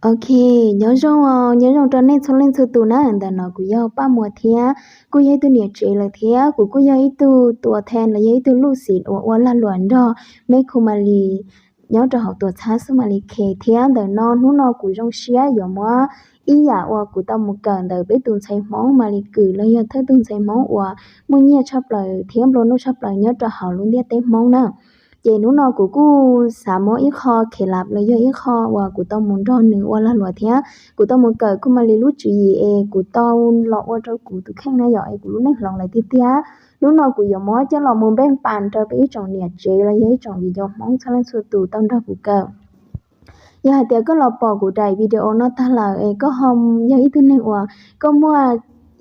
Ok, nyob zoo, nyob zoo rau nej txhua leej txhua tus na. Ntawm no kuv yog Paj Muas thiab kuj yog ib tug niam tsev lawm thiab kuv kuj yog ib tug tuam thawj los yog ib tug luj xim uas ua lag luam nrog meb khu Malis nyob rau hauv tuam txhab xub Malis khe thiab. Ntawm no hnub no kuv zoo siab yuav muab ib yam uas kuv tau mus kawm ntawm peb tus ntxhais Hmoob Malis Kwm los yog thawj tug ntxhais Hmoob uas muaj nyiaj tshaj plaws thiab nplua nuj tshaj plaws nyob rau hauv lub ntiaj teb Hmoob na. Ces hnub no kuv kuj xav muab ib qho khev lav los yog ib qho uas kuv tau mus nrog nws ua lag luam thiab kuv tau mus kawm khu Malis lub tswv yim es kuv tau los ua rau kuv tus kheej na yom, es kuv lub neej hloov lawm tiag tiag. Hnub no kuv yuav muab coj los mus npeej pas rau peb ib tsoom niam tsev los yog ib tsoom viv ncaus Hmoob txhua leej txhua tus tau nrog kuv kawm. Yog hais tias koj los pom kuv daim video no tag lawm es koj ho yog ib tug neeg uas koj muaj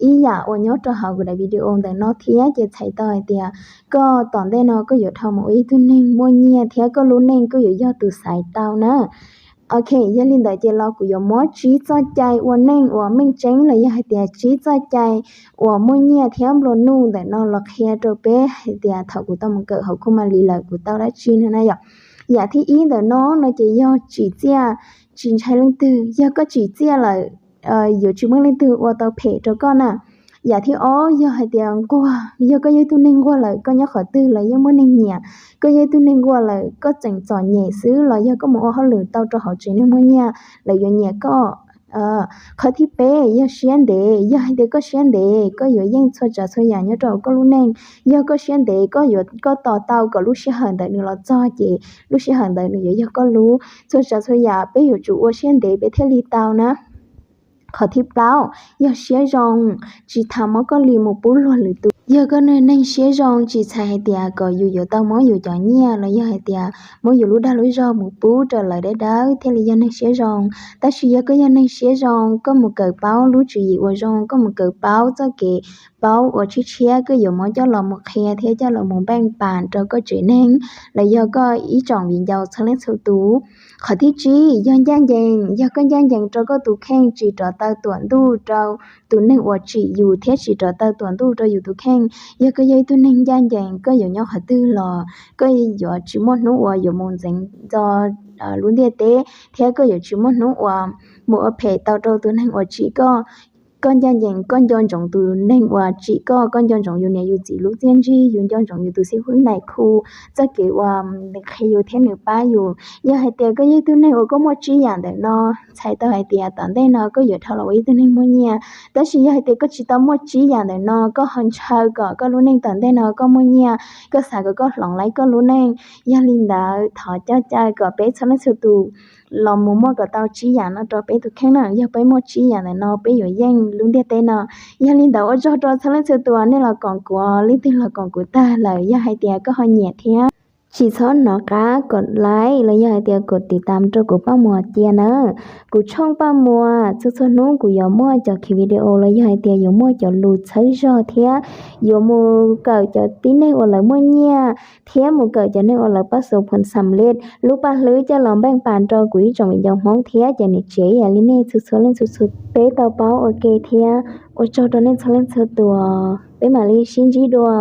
ib yam uas nyob rau hauv kuv daim video ntawm no thiab ces txhais tau hais tias koj tom ntej no koj yuav dhau mus ua ib tug neeg muaj nyiaj thiab koj lub neej koj yuav yog tus xaiv tau na. Ok, yog li ntawd ces los kuv yuav muab tsib txoj cai ua neej uas meej tseeb los yog hais tias tsib txoj cai uas muaj nyiaj thiab nplua nuj ntawm no los qhia rau peb hais tias thaum kuv tau mus kawm hauv khu Malis lawm kuv tau dab tsi no na yom. Yam thib ib ntawm no no ces yog tsim txiaj tsis ntshai leej twg. Yog koj tsim txiaj lawm yuav tsis muaj leej twg ua tau phem rau koj na. Yam thib ob yog hais tias nquag, yog koj yog ib tug neeg nquag lawm koj nyob qhov twg los yeej muaj neeg nyiam. Koj yog ib tug neeg nquag lawm koj tseem txom nyem xwb los yog koj mus ua hauj lwm tau rau hauv tsev neeg muaj nyiaj, lawv yuav nyiam koj. Qhov thib peb yog siab ntev. Yog hais tias koj siab ntev koj yuav yeej txhua tsav txhua yam nyob rau koj lub neej. Yog koj siab ntev koj yuav, koj tos tau kom lub sij hawm ntawd nws los txog ces lub sij hawm ntawd nws yuav yog koj lub. Txhua tsav txhua yam peb yuav tsum ua siab ntev peb thiaj li tau na. Qhov thib plaub yog siab zoo, tsis tham muab koj li mus pub luag lwm tus. Yog koj neeg siab zoo tsis txhais hais tias kom yus yuav tau muab yus cov nyiaj los yog hais tias muab yus lub dag lub zog mus pub rau lawv dawb dawb thiaj li yog neeg siab zoo. Tab sis yog koj yog neeg siab zoo koj mus kawm paub lub tswv yim uas zoo, koj mus kawm paub txoj kev paub uas tshiab tshiab koj yuav muab coj los mus qhia thiab coj los mus npeej pas rau koj tsev neeg los yog koj ib tsoom viv ncaus txhua leej txhua tus. Qhov thib tsib yog ncaj ncees. Yog koj ncaj ncees rau koj tus kheej tsis rov taw tuam ntuj rau tus neeg uas tsim yus thiab tsis rov taw tuam ntuj rau yus tus kheej. Yog koj yog ib tug neeg ncaj ncees koj yuav nyob qhov twg los koj yuav tsis muaj hnub uas yuav mus ntxeev txog lub ntiaj teb thiab koj yuav tsis muaj hnub uas mus ua phem tau rau tus neeg uas tsim koj. Koj ncaj ncees koj nco ntsoov tus neeg uas tsim koj, koj nco ntsoov yus niam yus txiv lub txiaj ntsig, yus nco ntsoov yus tus xib fwb nais khu txoj kev uas nws qhia yus thiab nws pab yus. Yog hais tias koj yog ib tug neeg uas koj muaj tsib yam ntawm no, txhais tau hais tias tom ntej no koj yuav dhau los ua ib tug neeg muaj nyiaj. Tab sis yog hais tias koj tsis tau muaj tsib yam ntawm no, koj ho ntshaw kom koj lub neej tom ntej no koj muaj nyiaj, koj xav kom koj hloov laib koj lub neej. Yog li ntawd thov coj caw kom peb txhua leej txhua tus los mus muaj kom tau tsib yam no rau peb tus kheej na. Yog peb muaj tsib yam ntawm no peb yuav yeej lub ntiaj teb no. Yog li ntawd ua tsaug rau txhua leej txhua tus nej los koom kuv, leej twg los koom kuv tag lawm yog hais tias koj ho nyiam thiab tsis txhob hnov qab kom like los yog hais tias kom tiv tam rau kuv Paj Muas cia na. Kuv tshooj Paj Muas txhua txhua hnub kuv yuav muaj cov khi video los yog hais tias yuav muaj cov lus txhawb zog thiab yuav mus kawm cov tib neeg uas lawv muaj nyiaj thiab mus kawm cov neeg uas lawv pab xu phum xam lej lub paj hlwb coj los npeej pas rau kuv ib tsoom viv ncaus Hmoob thiab cov niam tsev ib yam li nej txhua txhua leej txhua txhua peb tau paub ua ke thiab. Ua tsaug rau nej txhua leej txhua tus, peb mam li sib ntsib dua.